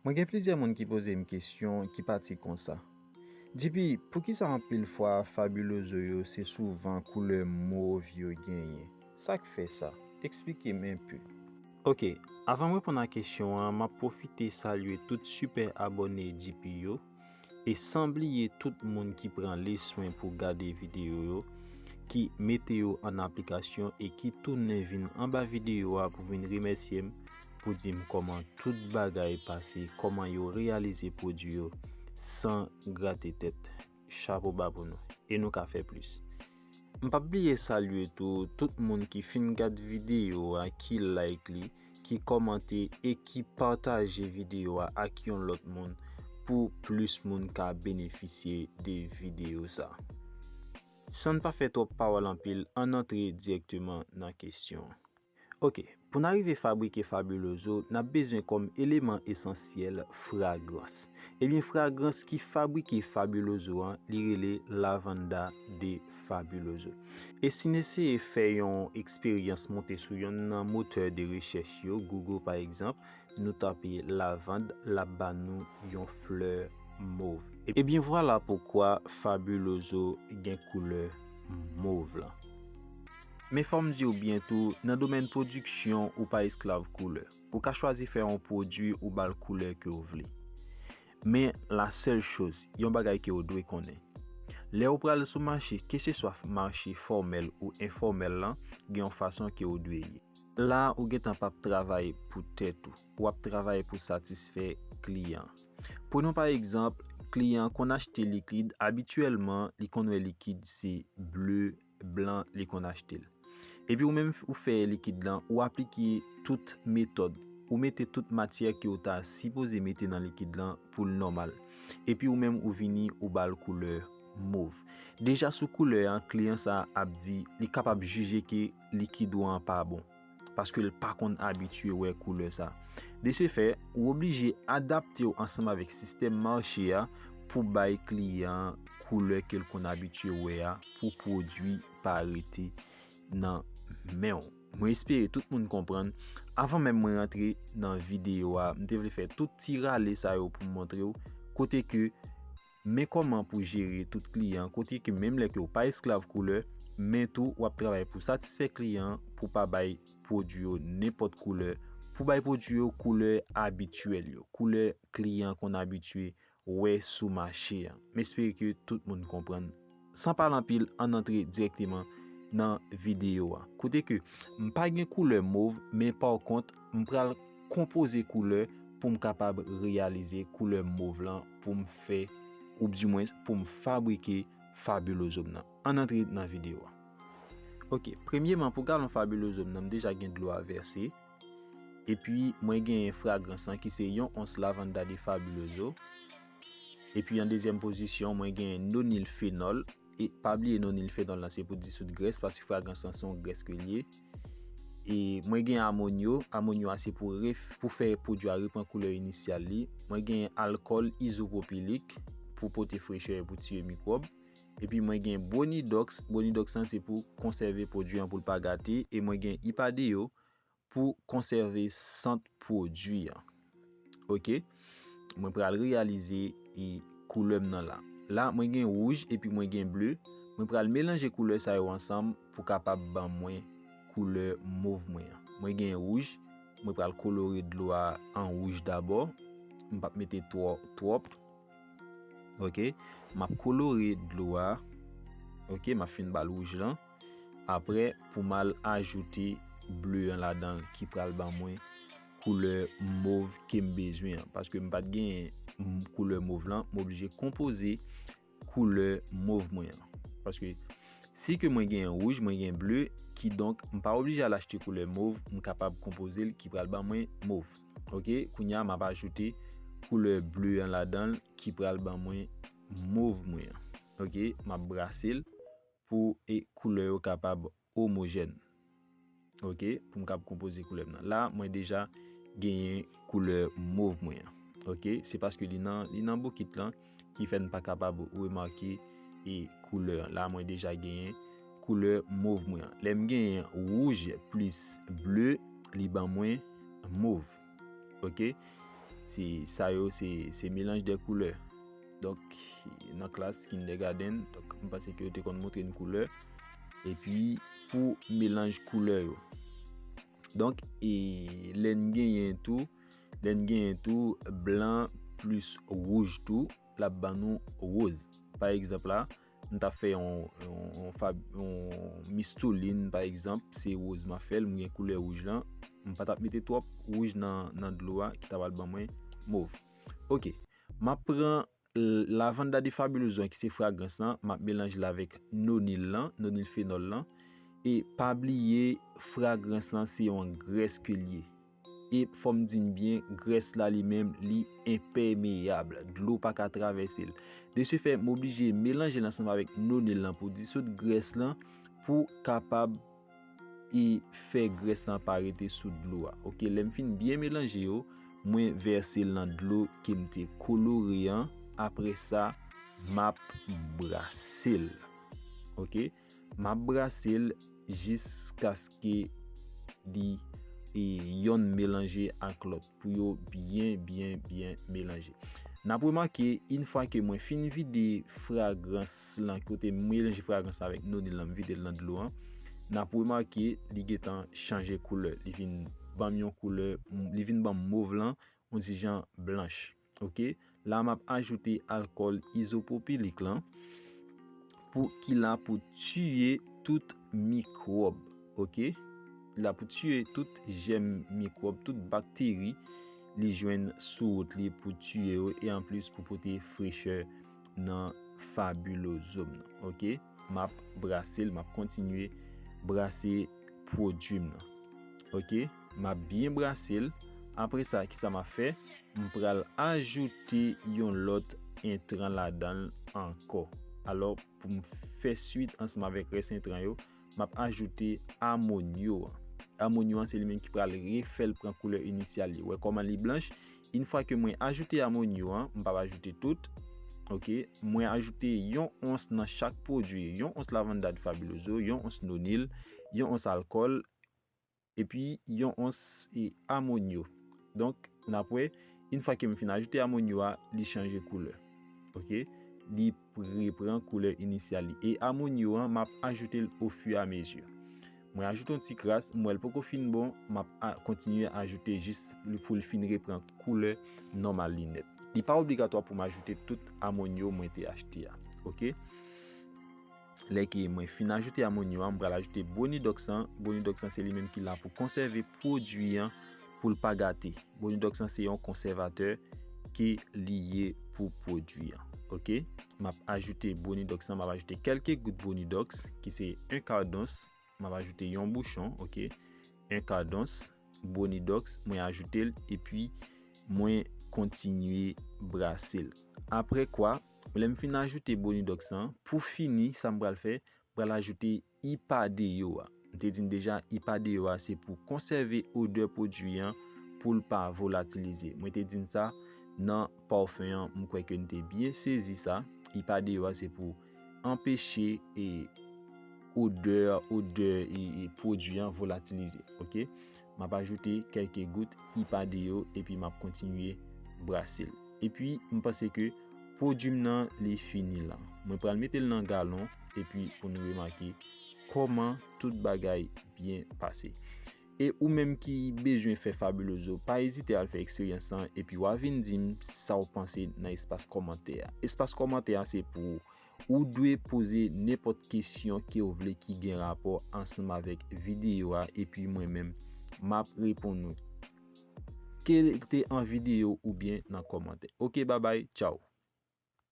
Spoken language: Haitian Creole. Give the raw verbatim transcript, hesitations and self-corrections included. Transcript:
Mwen gen plizyè moun ki poze m kesyon ki pati konsa. G P, poukisa anpil fwa Fabuloso yo se souvan koulè mov yo genyen? Sa k fè sa? Eksplike m enpe. Ok, avan m reponn a kesyon an, m ap pwofite salye tout sipè abòne G P yo. E san bliye tout moun ki pran le swen pou gade videyo yo, ki mete yo an aplikasyon e ki tounen vin anba videyo a pou vin remèsye m, pou di m kòman tout bagay pase, kòman yo reyalize pwodui yo san grate tèt. Chapo ba pou nou. E nou ka fè plis. M p ap bliye salye tou tout moun ki fin gad videyo a, ki like li, ki kòmante e ki pataje videyo a ak yon lòt moun pou plis moun ka benefisye de videyo sa. San n pa fè twòp pawòl anpil, ann antre dirèkteman nan kesyon an. Ok, pou n arive fabrike Fabuloso, n ap bezwen kòm eleman esansyèl fragrans. Ebyen, fragrans ki fabrike Fabuloso an, li rele Lavanda de Fabuloso. E si n eseye fè yon eksperyans monte sou yonn nan motè de rechèch yo, Google pa egzanp, nou tape lavand, l ap ba nou yon flè mov. Ebyen, vwala poukwa Fabuloso gen koulè mov lan. Men fò m di w byen tou, nan domèn pwodiksyon, ou pa esklav koulè. Ou ka chwazi fè yon pwodui, ou ba l koulè ke w vle. Men la sèl choz, yon bagay ke w dwe konnen. Lè w pral sou mache, keseswa mache fòmèl ou enfòmèl lan, gen yon fason ke w dwe ye. La, ou gentan p ap travay pou tèt ou. W ap travay pou satisfè kliyan an. Prenons pa egzanp, kliyan an konn achte likid, abityèlman, li konn wè likid se ble, blan, li konn achte l. Epi ou menm ou fè likid lan, ou aplike tout metòd, ou mete tout matyè ke w ta sipoze mete nan likid lan pou l nòmal. Epi ou menm ou vini, ou ba l koulè mov. Deja sou koulè an, kliyan sa ap di, li kapab jije ke likid ou an pa bon, paske l pa konn abitye wè koulè sa. De ce fait, ou oblije adapte w ansanm avèk sistèm mache a pou bay kliyan an koulè ke l konn abitye wè a pou pwodui pa rete nan men w. Mwen espere tout moun konprann. Avan menm mwen rantre nan videyo a, m te vle fè tout ti rale sa yo pou m montre w kote ke men kòman pou jere tout kliyan, kote ke menm lè ke w pa esklav koulè, men tou w ap travay pou satisfè kliyan an, pou pa bay pwodui yo nenpòt koulè, pou bay pwodui yo koulè abityèl yo, koulè kliyan konn abitye wè sou mache an. M espere ke tout moun konprann. San pale anpil, ann antre dirèkteman nan videyo a. Kote ke m pa gen koulè mov, men pa kont, m pral konpoze koulè pou m kapab reyalize koulè mov lan pou m fè, oubdimwens pou m fabrike Fabuloso m nan. Ann antre nan videyo a. Ok, premyeman, pou galon Fabuloso m nan, m deja gen dlo a vèse. Epi mwen genyen fragrans lan ki se yon ons Lavanda de Fabuloso. Epi an dezyèm pozisyon, mwen genyen nonil fenòl. E pa bliye nonil fenòl lan se pou disoud grès, paske fragrans lan se yon grès ke l ye. E mwen gen amonyo, amonyo a se pou ref, pou fè pwodui a repran koulè inisyal li. Mwen gen alkòl izopwopilik pou pote frechè e pou tiye mikwòb. Epi mwen gen bonidoks, bonidoks lan se pou konsève pwodui an pou l pa gate. E mwen gen ipadeo pou konsève sant pwodui an. Ok, mwen pral reyalize e koulè m nan la. La, mwen gen wouj epi mwen gen ble. Mwen pral melanje koulè sa yo ansanm pou kapab ban mwen koulè mov mwen an. Mwen gen wouj, mwen pral kolore dlo a an wouj dabò. M p ap mete twò, twòp. Ok, m ap kolore dlo a. Ok, m ap fin ba l wouj lan. Apre, pou m al ajoute ble an ladan l ki pral ban mwen koulè mov ke m bezwen an. Paske m pa t genyen m-, koulè mov lan, m oblije konpoze koulè mov mwen an. Paske si ke mwen genyen wouj, mwen gen ble, kidonk m pa oblije al achte koulè mov, m kapab konpoze l ki pral ban mwen mov. Ok, kounye a m ap ajoute koulè ble an ladan l ki pral ban mwen mov mwen an. Ok, m ap brase l pou e koulè yo kapab omojèn. Ok, pou m kab konpoze koulè m nan. La, mwen deja genyen koulè mov mwen an. Ok, se paske li nan, li nan bokit lan ki fè n pa kapab remake e koulè an. La, mwen deja genyen koulè mov mwen an. Lè m genyen wouj plis ble, li ban mwen mov. Ok, Se sa yo, se, se melanj de koulè. Donk, nan klas kindergarten, donk, m panse ke yo te konn montre n koulè. Epi, pou melanj koulè yo. Donk, e, lè n genyen tou, lè n genyen tou, blan plis wouj tou, l ap ban nou woz. Pa egzanp la, m t ap fè yon, yon, yon fab-, yon mistoulin, pa egzanp, se woz m ap fè l, m gen koulè wouj lan, m pa t ap mete twòp wouj nan, nan dlo a, ki ta pral ban mwen mov. Ok, m ap pran l-, Lavanda de Fabuloso an, ki se fragrans lan, m ap melanje l avèk nonil lan, nonil fenòl lan, e pa bliye, fragrans lan se yon grès ke l ye. E fò m di n byen, grès la li menm, li enpèmeyab. Dlo pa ka travèse l. De ce fait, m oblije melanje l ansanm avèk nonil lan pou disoud grès lan, pou kapab e fè grès lan pa rete sou dlo a. Ok, lè m fin byen melanje yo, mwen vèse l nan dlo ke m te kolore an. Apre sa, m ap brase l. Ok, m ap brase l jiskaske li e yonn melanje ak lòt, pou yo byen, byen, byen melanje. N ap remake, yon fwa ke mwen fin vide fragrans lan, kote m melanje fragrans lan avèk nonil lan, m vide l nan dlo an, n ap remake li gentan chanje koulè. Li vin ban m yon koulè, li vin ban m mov lan, yon ti jan blanch. Ok? La, m ap ajoute alkòl izopropilik lan, pou, ki la pou tiye tout mikwòb. Ok? Li la pou tiye tout jèm mikwòb, tout bakteri li jwenn sou wout li, pou tiye yo, e anplis pou pote frechè nan Fabuloso m nan. Ok? M ap brase l, m ap kontinye brase pwodui m nan. Ok? M ap byen brase l. Apre sa, kisa m ap fè? M pral ajoute yon lòt entran ladan l ankò. Alò, pou m fè swit ansanm avèk rès entran yo, m ap ajoute amonyo an. Amonyo an, se li menm ki pral refè l pran koulè inisyal li. Wè kòman li blanch? Yon fwa ke mwen ajoute amonyo an, m p ap ajoute tout. Ok, mwen ajoute yon ons nan chak pwodui, yon ons lavanda de Fabuloso, yon ons nonil, yon ons alkòl, epi yon ons e amonyo. Donk, n ap wè, yon fwa ke m fin ajoute amonyo a, li chanje koulè. Ok, li repran koulè inisyal li. E amonyo an, m ap ajoute l ofiramezi. Mwen ajoute yon ti kras, m wè l poko fin bon, m ap a-, kontinye ajoute jis pou l fin repran koulè nòmal li nèt. Li pa obligatwa pou m ajoute tout amonyo mwen te achte a. Ok? Lè ke mwen fin ajoute amonyo a, m pral ajoute Bonidox lan. Bonidox lan se li menm ki la pou konsève pwodui an pou l pa gate. Bonidox lan se yon konsèvatè ke li ye pou pwodui an. Ok? M ap ajoute Bonidox lan, m ap ajoute kèlke gout Bonidox, ki se yon kadons. M ap ajoute yon bouchon, ok? Yon kadons, Bonidox, mwen ajoute l, epi mwen kontinye brase l. Apre kwa, lè m fin ajoute Bonidox lan, pou fini, sa m pral fè, pral ajoute ipa deyo a. M te di n deja, ipa deyo a, se pou konsève odè pwodui an, pou l pa volatilize. Mwen te di n sa nan pafen an, m kwè ke n te byen sezi sa. Ipa deyo a, se pou anpeche e odè, odè e, e pwodui an volatilize. Ok? M ap ajoute kèlke gout ipa deyo, epi m ap kontinye brase l. Epi, m panse ke pwodui m nan, li fini la. Mwen pral mete l nan galon, epi pou nou remake kòman tout bagay byen pase. E ou menm ki bezwen fè Fabuloso, pa ezite al fè eksperyans lan, epi w a vin di m sa w panse nan espas kòmantè a. Espas kòmantè a se pou ou. Ou dwe poze nenpòt kesyon ke w vle ki gen rapò ansanm avèk videyo a, epi mwen menm, m ap reponn ou. Ke l te an videyo oubyen nan kòmantè. Ok, babay, tchaw.